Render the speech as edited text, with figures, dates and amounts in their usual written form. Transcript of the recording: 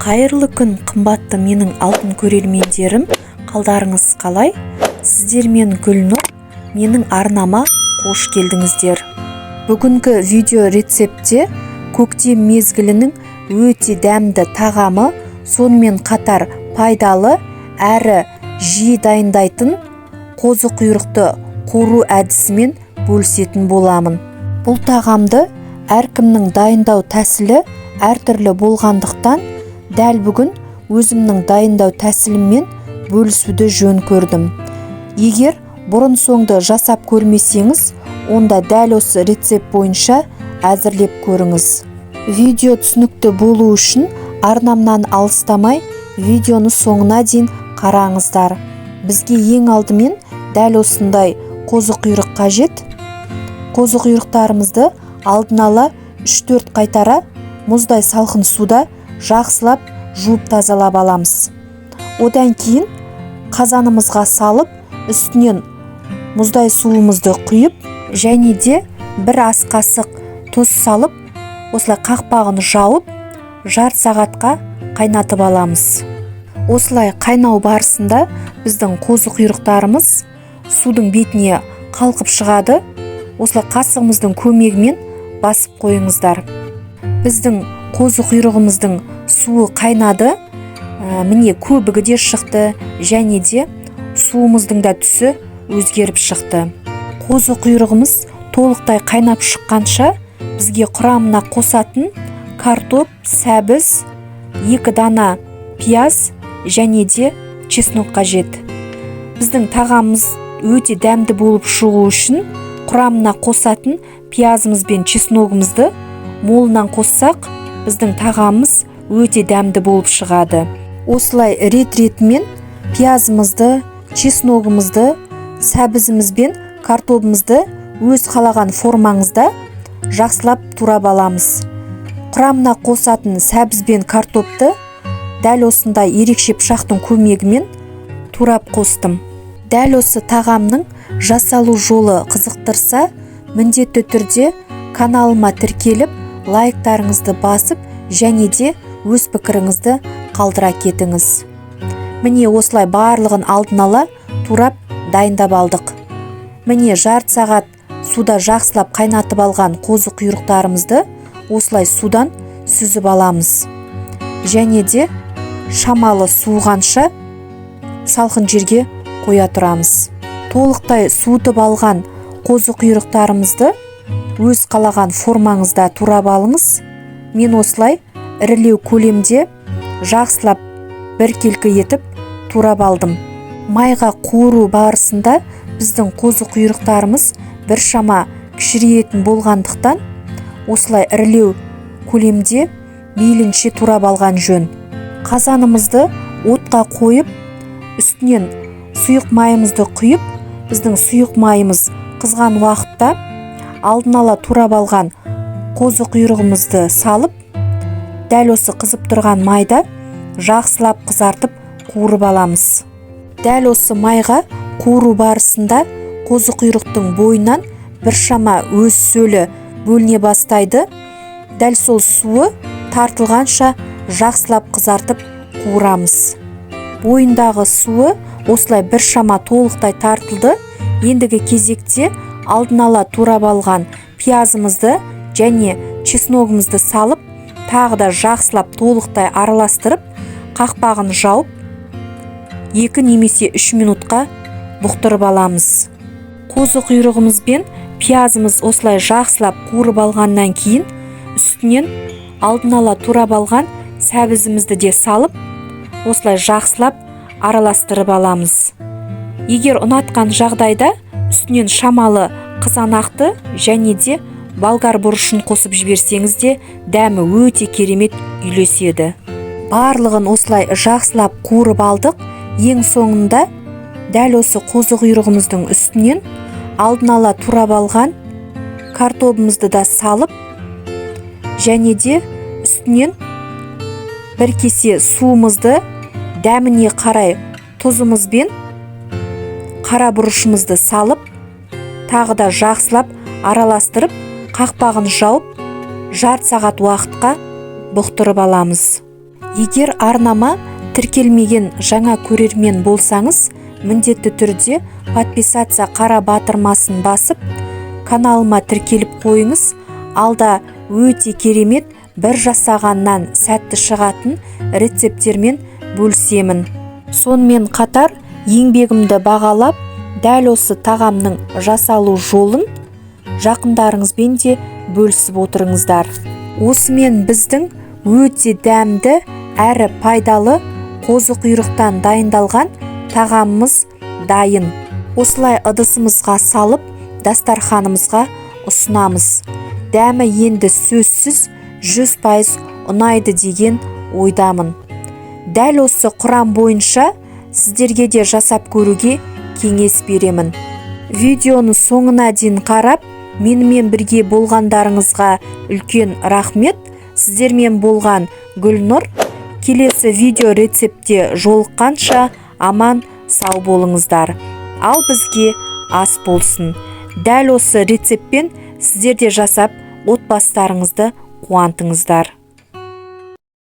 Қайырлы күн, қымбатты менің алтын көрермендерім! Қалдарыңыз қалай? Сіздермен Гүлнұр. Менің арнама қош келдіңіздер. Бүгінгі видео рецептте көктем мезгілінің өте дәмді тағамы, сонымен қатар пайдалы әрі жиі дайындайтын қозы құйрықты қуыру әдісімен бөлісетін боламын. Бұл тағамды әркімнің дайындау тәсілі әртүрлі болғандықтан, дәл бүгін өзімнің дайындау тәсіліммен бөлісуді жөн көрдім. Егер бұрын соңды жасап көрмесеңіз, онда дәл осы рецепт бойынша әзірлеп көріңіз. Видео түсінікті болу үшін арнамнан алыстамай, видеоны соңына дейін қараңыздар. Бізге ең алдымен дәл осындай қозы құйрық қажет. Қозы құйрықтарымызды алдын ала 3-4 қайтара мұздай салқын суда жақсылап жуып тазалап аламыз. Одан кейін қазанымызға салып, үстінен мұздай суымызды құйып, және де бір ас қасық тұз салып, осылай қақпағын жауып, жарты сағатқа қайнатып аламыз. Осылай қайнау барысында біздің қозы құйрықтарымыз судың бетіне қалқып шығады. Осылай қасығымыздың көмегімен басып қойыңыздар. Біздің қозы құйрығымыздың суы қайнады. Міне, көбігі де шықты, және де суымыздың да түсі өзгеріп шықты. Қозы құйрығымыз толықтай қайнап шыққанша бізге құрамына қосатын картоп, сәбіз, 2 дана пияз және де чеснок қажет. Біздің тағамымыз өте дәмді болып шығу үшін құрамына қосатын пиязымыз бен чесногымызды молынан қоссақ, біздің тағамымыз өте дәмді болып шығады. Осылай рет-ретімен пиязымызды, чесногымызды, сәбізіміз бен картобымызды өз қалаған формаңызда жақсылап турап аламыз. Құрамына қосатын сәбіз бен картопты дәл осындай ерекше пышақтың көмегімен турап қостым. Дәл осы тағамның жасалу жолы қызықтырса, міндетті түрде каналыма тіркеліп, лайктарыңызды басып, және де өз пікіріңізді қалдыра кетіңіз. Міне, осылай барлығын алдын ала турап дайындап алдық. Міне, жарты сағат суда жақсылап қайнатып алған қозы құйрықтарымызды осылай судан сүзіп аламыз. Және де шамалы суығанша салқын жерге қоя тұрамыз. Толықтай суытып алған қозы құйрықтарымызды өз қалаған формаңызда турап алыңыз. Мен осылай ірілеу көлемде жақсылап біркелкі етіп турап алдым. Майға қуыру барысында біздің қозы құйрықтарымыз біршама кішірейетін болғандықтан, осылай ірілеу көлемде мейлінше турап алған жөн. Қазанымызды отқа қойып, үстінен сұйық майымызды құйып, біздің сұйық майымыз қызған уақытта алдын ала турап алған қозы құйрығымызды салып, дәл осы қызып тұрған майда жақсылап қызартып қуырып аламыз. Дәл осы майға қуыру барысында қозы құйрықтың бойынан біршама өз сөлі бөліне бастайды. Дәл сол суы тартылғанша жақсылап қызартып қуырамыз. Бойындағы суы осылай біршама толықтай тартылды. Ендігі кезекте алдын ала турап алған пиязымызды және чесногымызды салып, тағы да жақсылап толықтай араластырып, қақпағын жауып, 2 немесе 3 минутқа бұқтырып аламыз. Қозы құйрығымыз бен пиязымыз осылай жақсылап қуырып алғаннан кейін, үстінен алдын ала турап алған сәбізімізді де салып, осылай жақсылап араластырып аламыз. Егер ұнатқан жағдайда үстінен шамалы қызанақты және де болгар бұрышын қосып жіберсеңіз де, дәмі өте керемет үйлеседі. Барлығын осылай жақсылап қуырып алдық. Ең соңында дәл осы қозы құйрығымыздың үстінен алдын ала турап алған картобымызды да салып, және де үстінен бір кесе суымызды, дәміне қарай тұзымыз бен қара бұрышымызды салып, тағы да жақсылап араластырып, қақпағын жауып, жарты сағат уақытқа бұқтырып аламыз. Егер арнама тіркелмеген жаңа көрермен болсаңыз, міндетті түрде подписаться қара батырмасын басып, каналыма тіркеліп қойыңыз. Алда өте керемет, бір жасағаннан сәтті шығатын рецепттермен бөлісемін. Сонымен қатар еңбегімді бағалап, дәл осы тағамның жасалу жолын жақындарыңызбен де бөлісіп отырыңыздар. Осымен біздің өте дәмді әрі пайдалы қозы құйрықтан дайындалған тағамымыз дайын. Осылай ыдысымызға салып, дастарханымызға ұсынамыз. Дәмі енді сөзсіз 100% ұнайды деген ойдамын. Дәл осы құрам бойынша сіздерге де жасап көруге кеңес беремін. Видеоны соңына дейін қарап, менімен бірге болғандарыңызға үлкен рахмет. Сіздермен болған Гүлнұр. Келесі видео рецептте жолыққанша аман сау болыңыздар. Ал бізге ас болсын. Дәл осы рецептпен сіздер де жасап, отбасыларыңызды қуантыңыздар.